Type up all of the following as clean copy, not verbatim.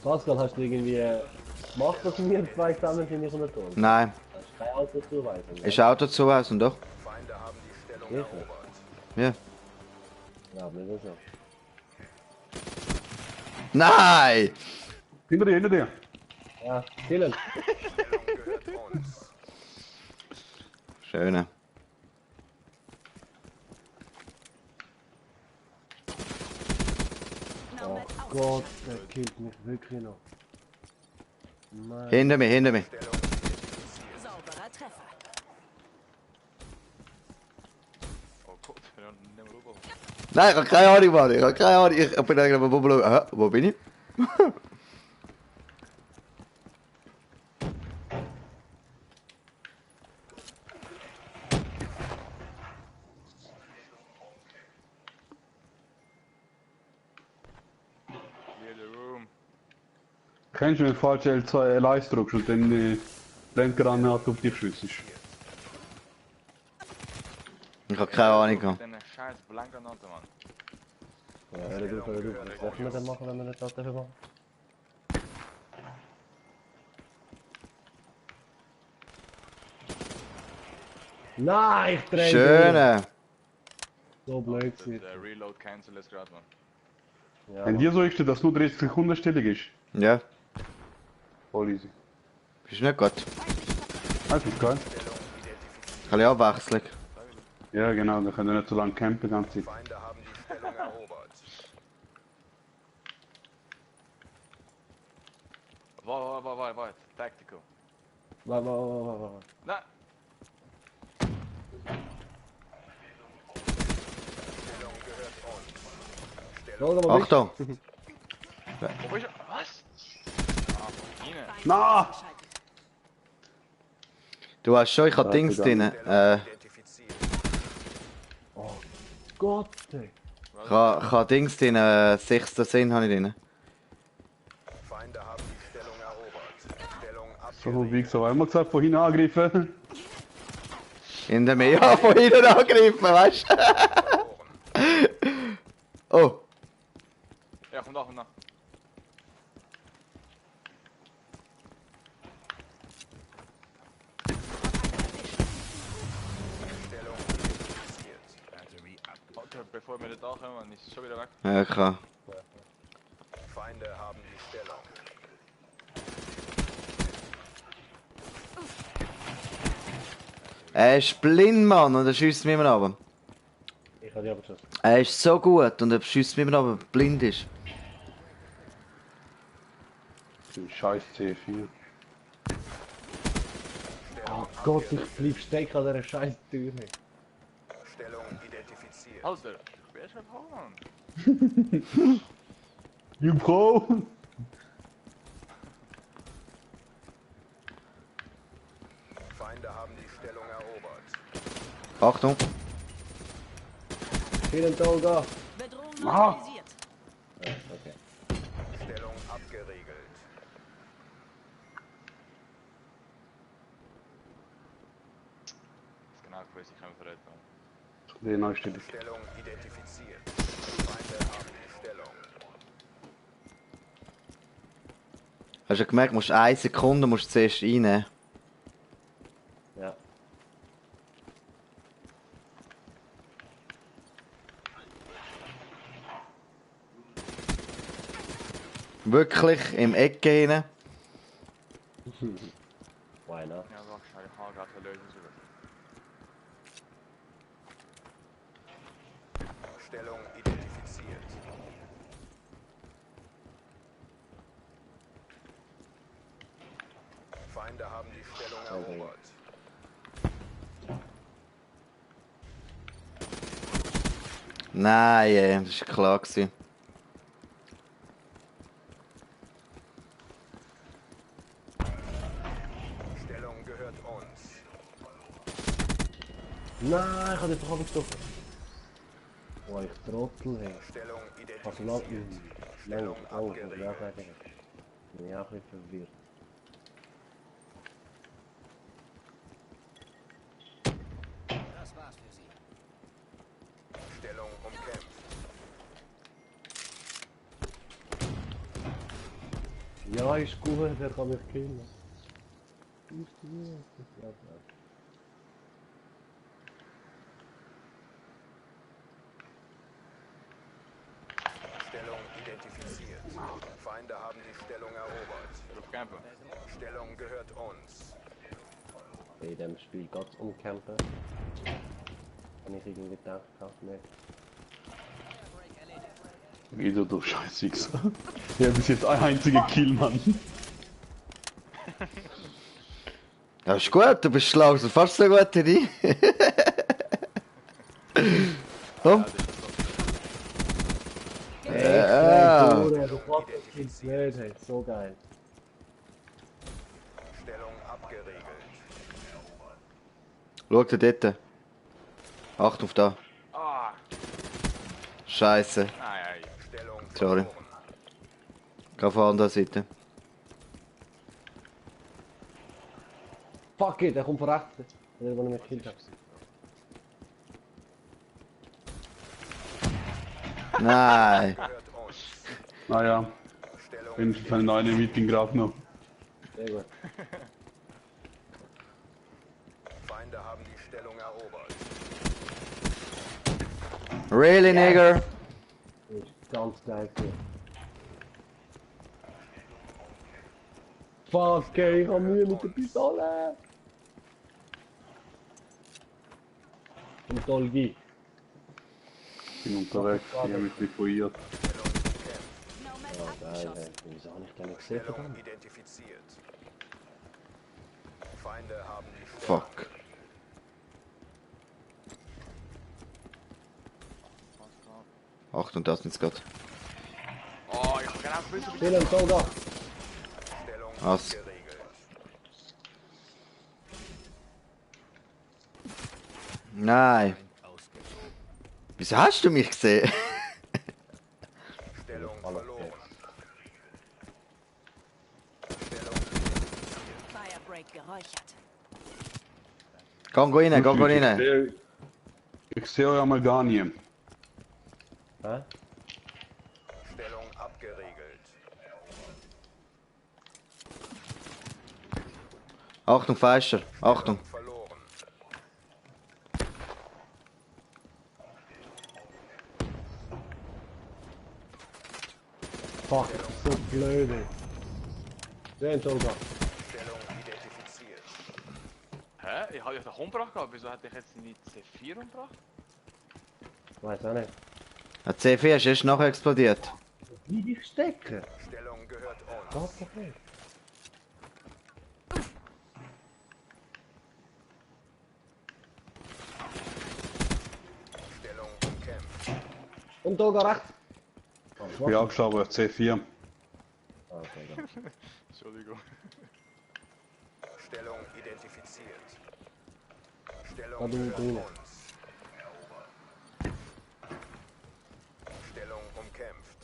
Pascal, hast du irgendwie gemacht, dass wir zwei zusammen sind in der Tor? Nein. Hast du kein Auto zuweisen? Ist Auto zuweisen, doch? Sicher? Ja. Ja, nicht so. Nein! Hinter dir. Ja, killen. Schöne. Oh Gott, der killt mich wirklich noch. Nein. Hinter mir, hinter mir. Sauberer Treffer. Oh Gott, wir haben nicht mehr rüber. Nein, ich habe keine Ahnung, Mann. Ich habe keine Ahnung. Ich bin eigentlich wo bin ich? Clear the room. Kennst du, wenn du falsch L2 L1 drückst und dann die Blendgranate auf dich schießt? Ich habe keine Ahnung. gehabt. Den scheiß Blankgranate, Mann. Ja, hör du. Was soll wir denn machen, wenn wir nicht das dafür machen? Nein, ich drehe. Schöne. So blöd Der gewesen. Reload cancel ist gerade, Mann. Ja, Wenn dir so ist, dass nur 30 Sekunden stellig ist. Ja. Voll easy. Bist nicht gut. Das ist geil. Kann ich abwechseln. Ja genau, dann können wir nicht so lange campen die ganze Zeit. Feinde haben die Stellung erobert. Warte. Tactical. Warte. Nein! Schau mal, Achtung. Wo ist er? Was? Ah, von Ihnen. Na! Du hast schon, ich habe Dings drin. Identifiziert. Oh Gott, ey. Ich habe Dings drin. 6. Sinn habe ich drin. Feinde haben die Stellung erobert. Stellung So abgeriegelt. wie so einmal gesagt, vorhin angegriffen. Hinter mir. Ja, von hinten angegriffen, weißt du? Oh. Ja, komm nach. Stellung identifiziert. Okay, bevor wir da kommen, ist schon wieder weg. Ja, klar. Feinde haben die Stellung. Er ist blind, Mann, und er schießt mich immer runter. Ich habe die abgeschossen. Er ist so gut und er schießt mich immer runter, weil er blind ist. Scheiß C4. Oh Gott, ich bleib stecken an dieser scheiß Tür. Stellung identifiziert. Alter, wer ist Mann? You Pro! Feinde haben die Stellung erobert. Achtung. Vielen Toga. Bedrohung Aha. neutralisiert. Okay. Stellung abgeriegelt. Das ist genau gewesen, ich kann verrät. Die neueste. Stellung identifiziert. Feinde haben die Stellung. Hast du gemerkt, musst 1 Sekunde musst du zuerst reinnehmen. Ja. Wirklich im Eck gehen. Why not? Ja, wacht, ich habe gerade eine Lösung sogar. Stellung identifiziert. Feinde haben die Stellung erobert. Nein, das war klar gewesen. Stellung gehört uns. Nein, ich habe dich doch abgestochen. Oh, ich Trottel, hey. Stellung Also lang. identifiziert. Lang. Stellung Oh, abgeriegelt. ja, bin ich auch ein bisschen verwirrt. Das war's für Sie. Stellung umkämpft. Ja, ist gut, der kann mich killen. Ist gut. Ja, ja. Stellung identifiziert. Feinde haben die Stellung erobert. Auf campen. Stellung gehört uns. In dem Spiel geht es um Campen. Habe ich irgendwie gedacht, ne. Wieder du scheiß Wichser. Ja, bis jetzt ein einziger Kill, Mann. Ja, ist gut, du bist schlau, so fast so gut wie ich. Komm. Ja. Du kannst nicht, hey, so geil. Stellung abgeriegelt. Schau dir dort. Achtung auf da. Ah, Scheiße. nein. Stellung Sorry. verloren. Geh von der anderen Seite. Fuck it, der kommt von rechts. Der, der mich gekillt hat. Nein. Gehört uns. Naja, Stellung wenigstens ein neues Meeting gerade noch. Sehr gut. Feinde haben die Stellung erobert. Really, nigger? Ist ganz geil gewesen. Fuck, ey, ich hab Mühe mit der Pistole. Und Dolgi. Bin unterwegs, ich habe mich deployiert. Nomad Ja, geil, abgeschossen. ey. Wieso hab ich den nicht gesehen, Stellung verdammt? identifiziert. Feinde haben die Stellung. Fuck. Achtung, das nicht gerade. Oh, ich hab genau gewusst, Dylan, so da. Stellung Was? abgeriegelt. Nein. Wieso hast du mich gesehen? Stellung Alles verloren. Firebreak geräuchert. Komm, geh rein, geh rein. Ich sehe euch einmal gar nie. Hä? Stellung abgeriegelt. Achtung, Feister. Achtung. Verloren. Fuck, das ist so blöd, ey. Den, so da. Stellung identifiziert. Hä? Ich hab dich doch umgebracht gehabt. Wieso hätte ich jetzt nicht C4 umgebracht? Weiß auch nicht. Der C4 ist erst nachher explodiert. Wie dich stecken? Stellung gehört uns. Was doch nicht. Stellung umkämpft. Und da gar rechts. Ich bin angeschaut, auf C4. Okay, da. Entschuldigung. Stellung identifiziert. Da Stellung bin ich gehört drin. uns. Stellung umkämpft.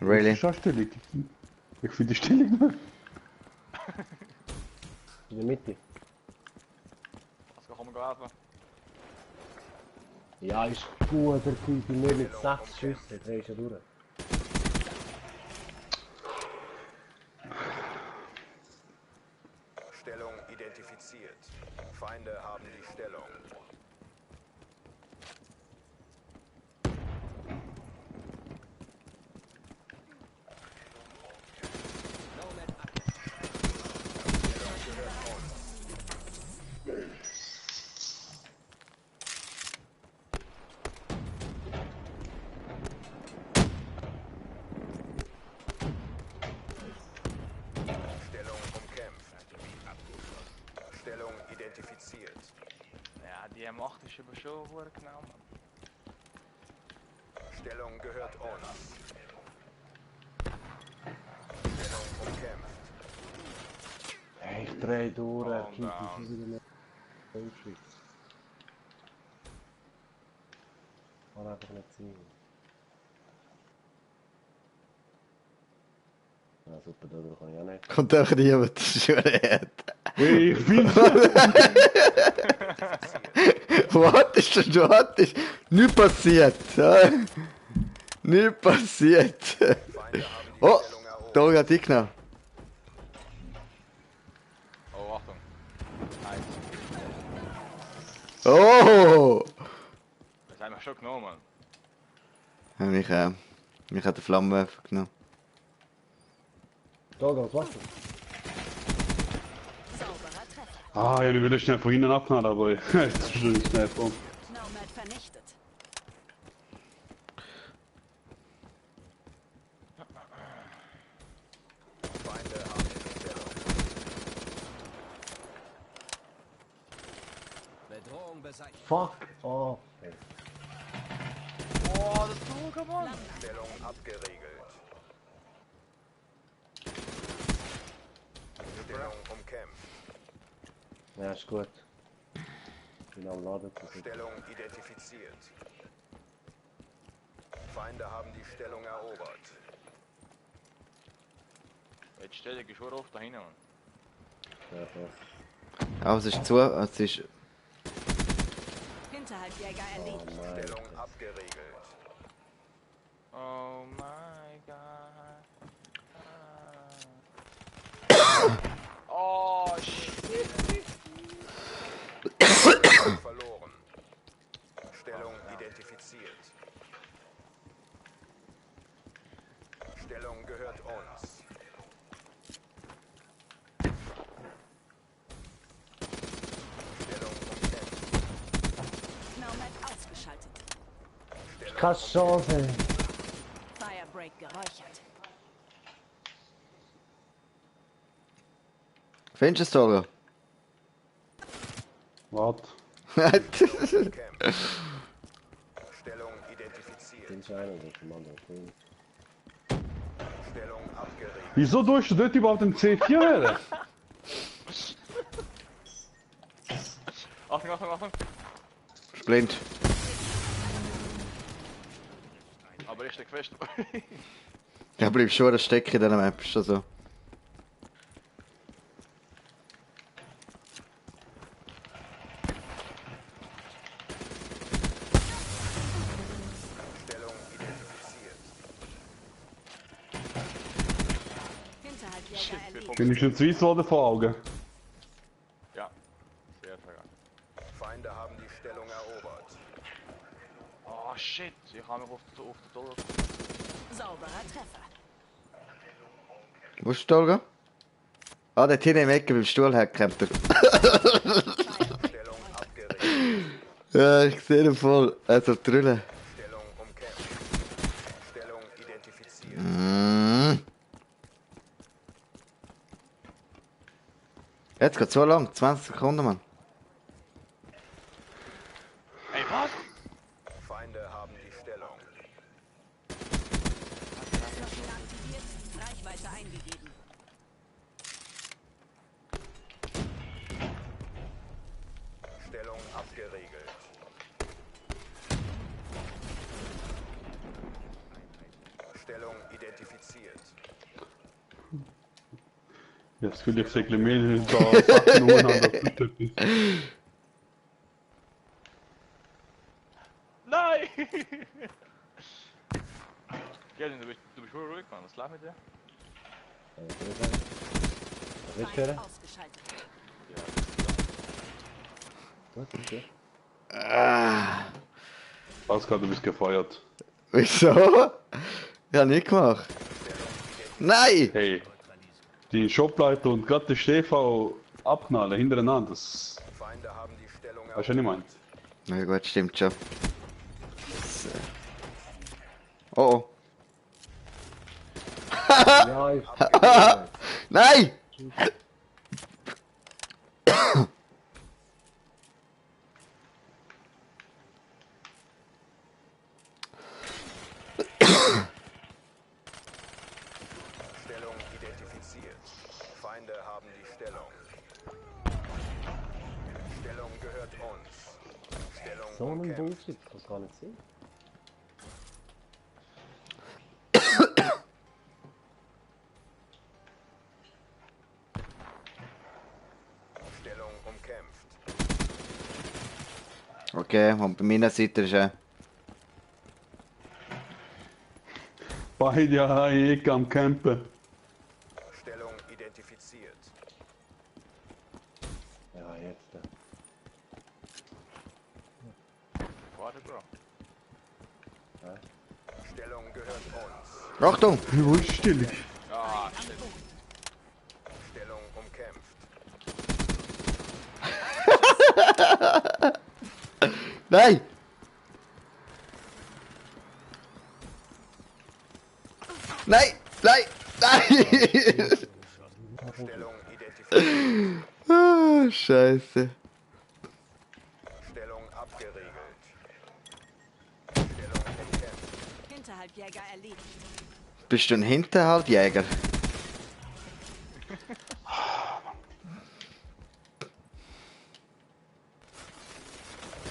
Really? Das ist eine Stellung. Ich finde die Stellung nicht. In der Mitte. Was kann man helfen? Ja, ist gut, der Typ nur mit 6 Schüssen. Drehst du durch. Stellung identifiziert. Feinde haben die Stellung. Stellung umkämpft. Stellung identifiziert. Ja, die M8 ist aber schon hure genau, Mann. Stellung gehört uns. Stellung umkämpft. Hey, ich dreh durch, er Calm Typ down. ist wieder nicht Bullshit. Kann einfach nicht sein. Ja, super, da kann ich auch nicht. Kommt einfach niemand, das ist schon nicht. Ich bin Wartest du, wartest. Nichts passiert. Ja? Nichts passiert. Feinde haben die Oh. Stellung erobert. Tori hat dich genommen. Oh, Achtung. Eins. Oh! Das haben wir schon genommen. Ja, mich hat der Flammenwerfer genommen. Da geht's Wasser. Sauberer Treffer. Ah, ja, ich will schnell von hinten abknallen, aber jetzt ist schon schnell vor. Nomad vernichtet. Feinde haben die Stellung. Bedrohung beseitigt. Fuck off. Ey. Oh, das Tor, Mann. Stellung abgeriegelt. Stellung umkämpft. Ja, ist gut. Bin am Laden. Stellung identifiziert. Feinde haben die Stellung erobert. Jetzt stell dich schon auf da hinten, Mann. Ja, ja. Aber es ist zu, es ist... Hinterhaltjäger Oh erledigt. nein. Stellung abgeriegelt. Oh my god. Oh, shit. Verloren. Stellung identifiziert. Stellung gehört uns. Stellung umkämpft. Nomad ausgeschaltet. Krass Chance. Firebreak geräuchert. Findest du es, Tori? Warte. Umkämpft. Stellung identifiziert. Den Schein oder zum anderen Team. Stellung abgeriegelt. Wieso tust du dort überhaupt den C4 her? Achtung, Achtung, Achtung. Blind. Aber richtig fest. Ja, bleib schon das Stecken in dieser Map, ist das so. Stellung identifiziert. Hinterhaltjäger erledigt. Bin ich schon zu weiss worden vor Augen? Ja. Sehr vergangen. Feinde haben die Stellung erobert. Oh shit, ich habe mich auf den Tor. Sauberer Treffer. Wo ist der Tori? Ah, der hinten im Ecke beim Stuhl hergekämpft. Stellung abgeriegelt. Ja, ich sehe ihn voll. Also drüllen. Stellung umkämpft. Stellung identifiziert. Jetzt geht so lang, 20 Sekunden, Mann. Ey, was? Feinde haben die Stellung. Maschine aktiviert. Reichweite eingegeben. Stellung abgeriegelt. Stellung identifiziert. Jetzt will ich sägle mehr da Sachen umeinander. Nein! Gerdin, du bist wohl ruhig, Mann. Was läuft mit dir? Was willst du hören? Ausgeschaltet. Was ist das? Pascal, du bist gefeuert. Wieso? Ich hab nicht gemacht. Nein! Hey, die Shopleiter und gerade der Stefan abknallen hintereinander, das Feinde haben die Stellung hast du ja nicht meint. Na gut, stimmt schon. Das, oh oh. Ja, ich hab Nein! Stellung identifiziert. Feinde haben die Stellung. Stellung gehört uns. Stellung so einen umkämpft. Bullshit, ich kann's gar nicht sehen. Stellung umkämpft. Okay, und bei meiner Seite ist Beide an einer Ecke am Campen. Bro. Stellung gehört uns. Achtung! Wo ist die Stellung? Ah, shit. Stellung umkämpft. Nein! Nein! Nein! Nein! Stellung identifiziert. Ah, Scheiße. Stellung abgeriegelt. Stellung umkämpft. Hinterhaltjäger erledigt. Bist du ein Hinterhaltjäger?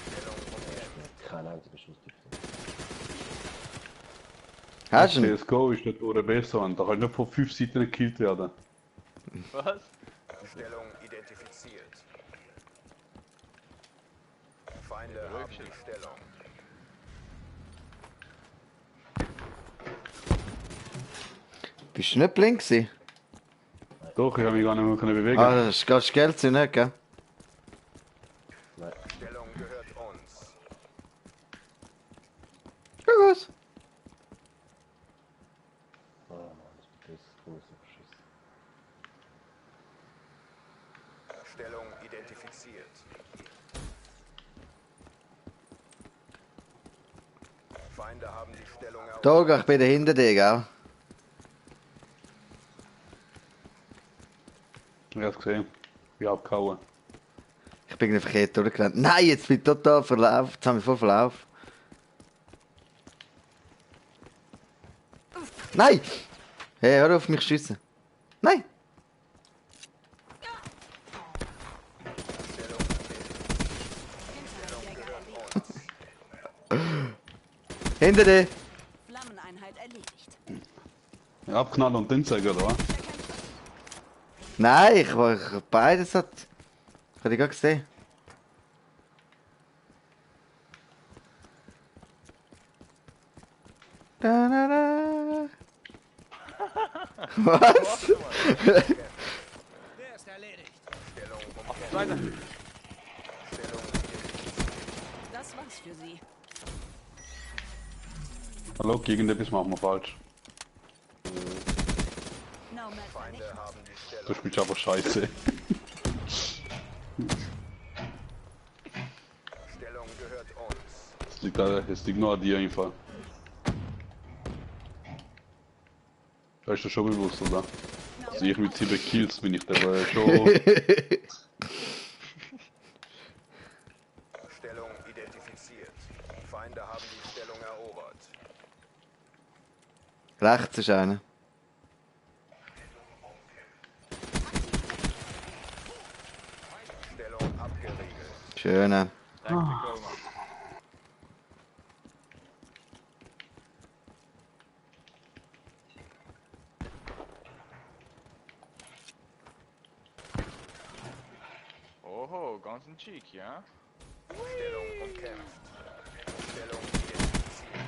Stellung umkämpft. Kein einziger Schuss trifft. Hast du ihn? CSGO ist nicht oder besser und da kann nicht von 5 Seiten gekillt werden. Was? Stellung identifiziert. Feinde haben die Stellung. Bist du nicht blind gewesen? Doch, ich habe mich gar nicht mehr können bewegen. Ah, das kannst du Geld sein, nicht, gell? Stellung gehört uns. Ja, gut. Oh Mann, das ist große Verschiss. Stellung identifiziert. Feinde haben die Stellung erobert. Toga, ich bin hinter dir, gell? Ich habe es gesehen. Ich habe abgehauen. Ich bin verkehrt durchgerannt. Nein, jetzt bin ich total verlaufen. Jetzt haben wir voll verlaufen. Nein! Hey, hör auf mich zu schiessen. Nein! Hinter dir! Flammeneinheit erledigt. Ja, abknallen und dann sagen, oder was? Nein, ich beides hat. Ich habe die gerade gesehen. Da, da, da. Was? Stellung Auf umkämpft. der Seite. Stellung Das war's für sie. Hallo, irgendetwas machen wir falsch. Nomad Feinde vernichtet. haben die Stellung. Du spielst einfach scheiße. Stellung gehört uns. Es liegt nur an dir einfach. Da ist dir schon bewusst, oder? Also ich mit 7 Kills bin ich da schon... Stellung identifiziert. Feinde haben die Stellung erobert. Rechts ist einer. Stellung abgeriegelt. Schöne. Danke, Koma. Oho, ganz ein Cheek, ja? Stellung umkämpft. Stellung identifiziert.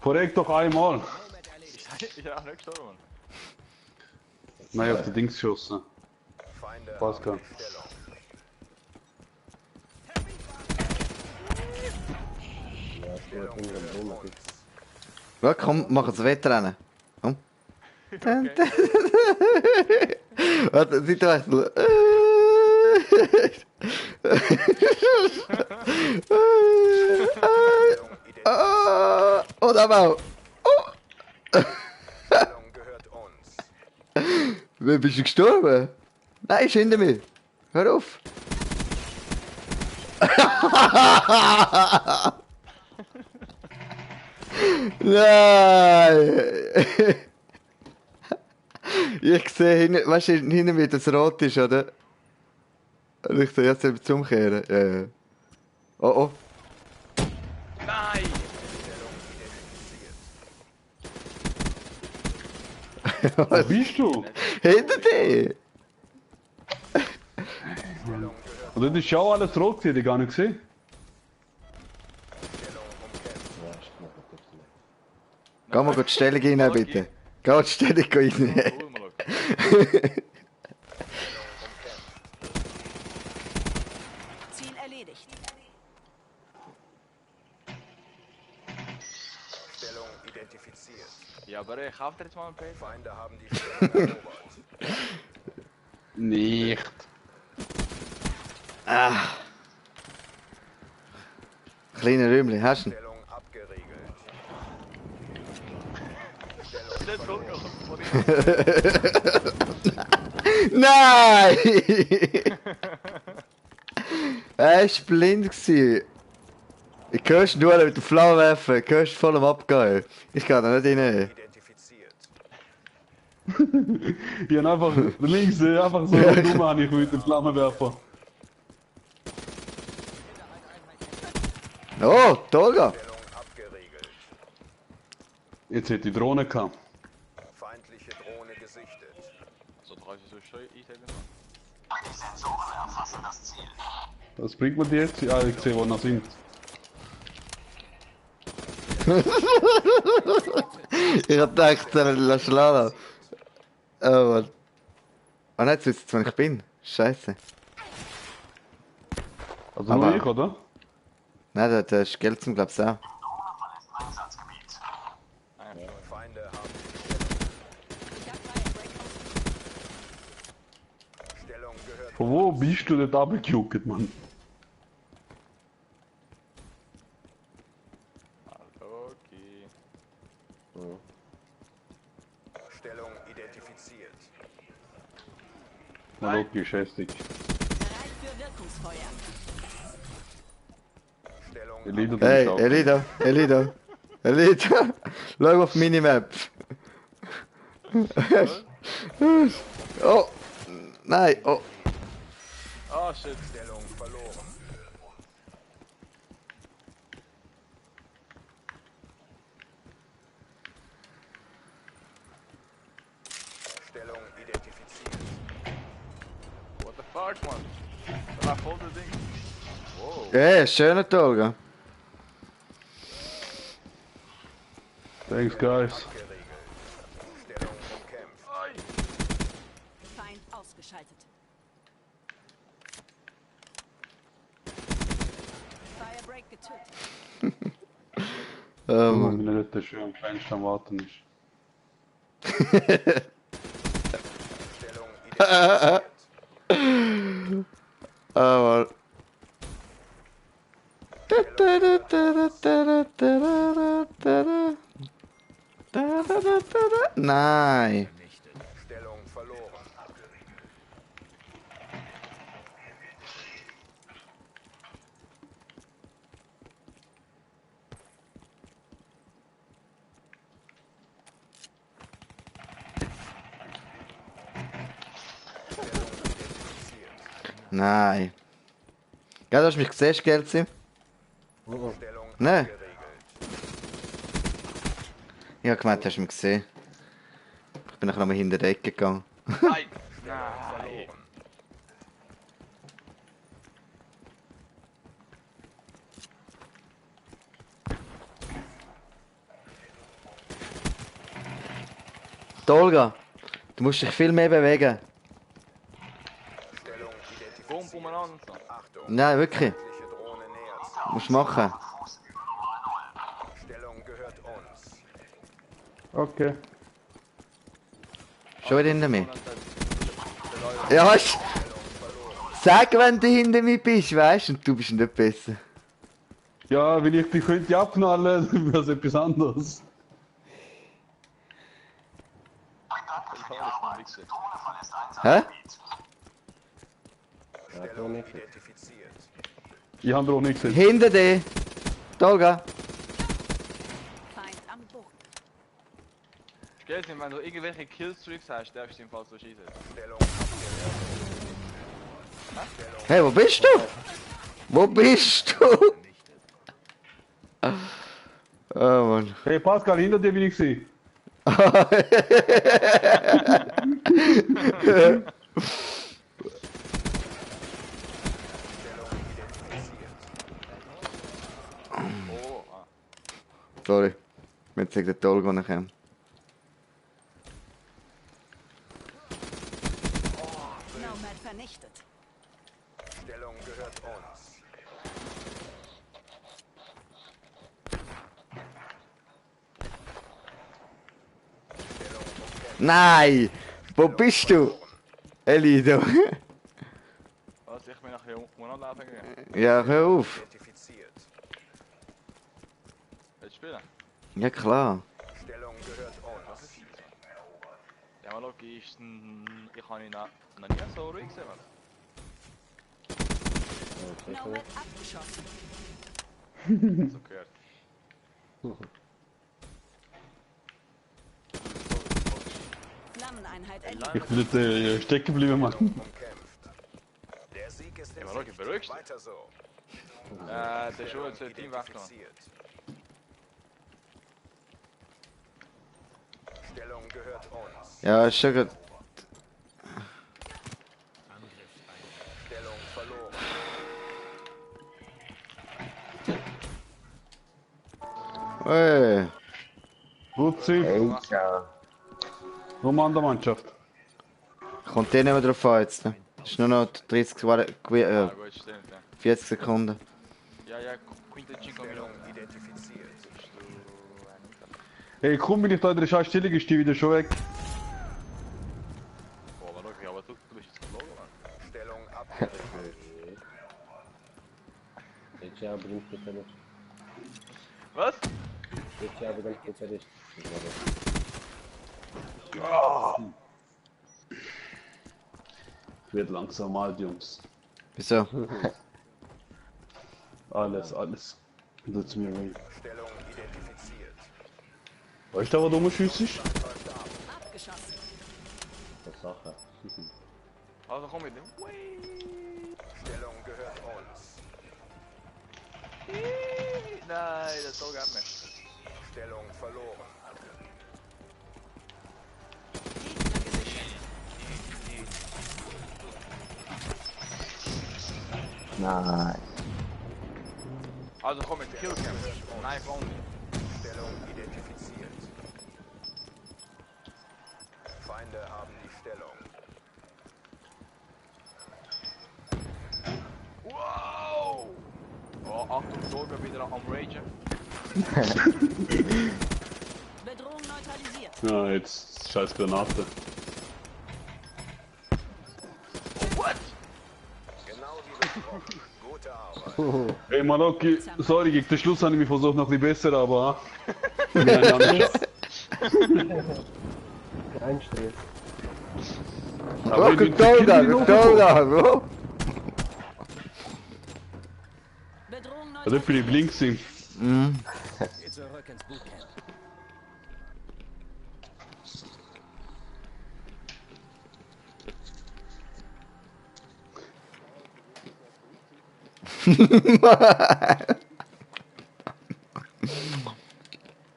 Verreck doch einmal! Ich habe nicht gestorben. Nein, auf die Dings geschossen. Feinde Pascal. haben die Stellung. Ja, ich Stellung wollte irgendwann gehört Blumen uns. Ja, komm, mach das Wettrennen. Komm. Okay. Warte, Seitenwechsel. Stellung identifiziert. Und aber. Stellung gehört uns. Wie bist du gestorben? Nein, ist hinter mir. Hör auf. Nein! Ich sehe hinten, weißt du, hinter mir das rot ist, oder? Und ich sehe jetzt eben zum Umkehren. Ja, ja. Oh oh. Nein! Wo bist du? Hinter dir! Und das ist ja auch alles rot gewesen, die gar nicht gesehen. Stellung umkämpft. Ja, stimmt, das gibt's nicht. Geh mal die Stellung rein, bitte. Geh die Stellung rein. Cool, mal schauen. Ziel erledigt. identifiziert. Ja, aber ich kauf dir jetzt mal ein Paper. Feinde haben die Stellung erobert. Nicht. Kleine Rümmli, hast du ihn? Stellung abgeriegelt. Nicht zurückkommen. Nein! Er war blind. Gewesen. Ich hörst nur mit der Flammenwerfer, ich hörst voll am Abgehen. Ich kann da nicht rein. Identifiziert. Ich hab einfach links einfach so dumm an ich mit dem Flammenwerfer. Oh, Tolga! Stellung abgeriegelt. Jetzt hätte die Drohne gehabt. Feindliche Drohne gesichtet. So 30 so schön einstellen. Was bringt man die jetzt? Ja, ich sehe, wo wir sind. Ich hab gedacht, lass Lala. Oh Mann. Ah nein, jetzt wisst ihr, wo ich bin. Scheiße. Also Aber- nur ich, oder? Nein, der ist Geld zum glaub's auch. Feinde haben Ich hab freie Break ausgeschaltet. die Stellung gehört. Von wo bist du dort abgejuckt, Mann? Okay. Stellung identifiziert. Na logisch, hässlich. Bereit für Wirkungsfeuer. Stellung Elida, du Hey, bist auch. Elida. Schau auf Minimap. Oh! Nein, oh! Ah, shit. Stellung verloren. Stellung identifiziert. What the fuck, man? Da war voll das Ding. Wow. Ey, schöner Tolga. Thanks, guys. Geregelt. Stellung umkämpft. Feind ausgeschaltet. Firebreak getötet. Wenn er nicht schön am Fenster am Warten ist. Stellung identifiziert. Oh Mann. Nein. Stellung verloren. Stellung identifiziert. Nein. Ja, du hast mich gesehen, Gelsi? Stellung Nein. geregelt. Ich hab gemeint, du hast mich gesehen. Ich bin nachher nochmal hinter der Ecke gegangen. Nein. Nein. Verloren. Tolga, du musst dich viel mehr bewegen. Stellung Boom, identifiziert. umeinander und so. Achtung. Nein, wirklich. Feindliche Drohne nähert sich. Musst machen. Stellung gehört uns. Okay. Schon wieder hinter mir. Und dann- Ja, weißt du? Sag, wenn du hinter mir bist, weißt du, und du bist nicht besser. Ja, wenn ich dich könnte abknallen, dann wäre es etwas anderes. Hä? Ja, so nicht. Identifiziert. Ich habe doch nichts gesehen. Hinter dir. Tolga. Feind am Boden. Gell, wenn du irgendwelche Killstreaks hast, darfst du im Fall so schießen. Stellung Hey, wo bist du? Wo bist du? Oh Mann. Hey Pascal, hinter dir bin ich gesehen. Oh, ah. Sorry. Mir zeigt der Tolga nachher. Nomad vernichtet. Stellung gehört uns. Nein! Wo bist du? Elido. Was, ich bin nachher umeinander gegangen. Ja, hör auf. Identifiziert. Willst du spielen? Ja, klar. Stellung gehört Was uns. ist das? Ja, mal logisch, ich habe ihn noch nie so ruhig gesehen. Mann. Nomad abgeschossen. So gehört. Flammeneinheit Ich erledigt. bin jetzt stecken geblieben, Mann. Umkämpft. Der Sieg ist in Ja, aber Sicht. beruhigst du? Weiter so. Der ist schon jetzt Team weggenommen. Identifiziert. Stellung gehört uns. Ja, ist schon gut. Stellung verloren. Hey. Luzi, Nummer an der Mannschaft. Kommt eh nicht mehr drauf an jetzt. Ne? Ist nur noch 30, Ja, gut, stimmt, ja. 40 Sekunden. Ja, 55 Stellung Minuten. identifiziert. Hey, komm, bin ich da in der scheiß Stellung, ist die wieder schon weg. Boah, aber okay, aber du bist jetzt geflogen, Mann. Stellung abgerichtet. Jetzt ja, aber ganz Spezialist. Was? Jetzt ja, aber ganz Spezialist. Wird langsam alt, Jungs. Wieso? Alles. Tut's mir weh. Stellung identifiziert. Weißt du, was du rumschießt? Abgeschossen. Das Sache. Also komm mit dem. Stellung gehört uns. Nein, das so geht nicht. Stellung verloren. Gegner gesichert. Nein. Also komm mit Killcam. Knife only. Stellung identifiziert. Feinde haben die Stellung. Wow! Oh, Achtung, Sorge wieder am Ragen. Bedrohung neutralisiert. Ja, jetzt scheiß Granate. Genau wie besprochen. Gute Arbeit. Ey, Maloki, sorry, gegen den Schluss habe ich mich versucht noch ein bisschen besser, aber... Wir haben ja nicht Kein Stress. aber Oh, ich bin control zu that, Kill control that, bro. Bedrohung Ja, dort bin ich neutralisiert. blind gewesen. Zurück ins Bootcamp.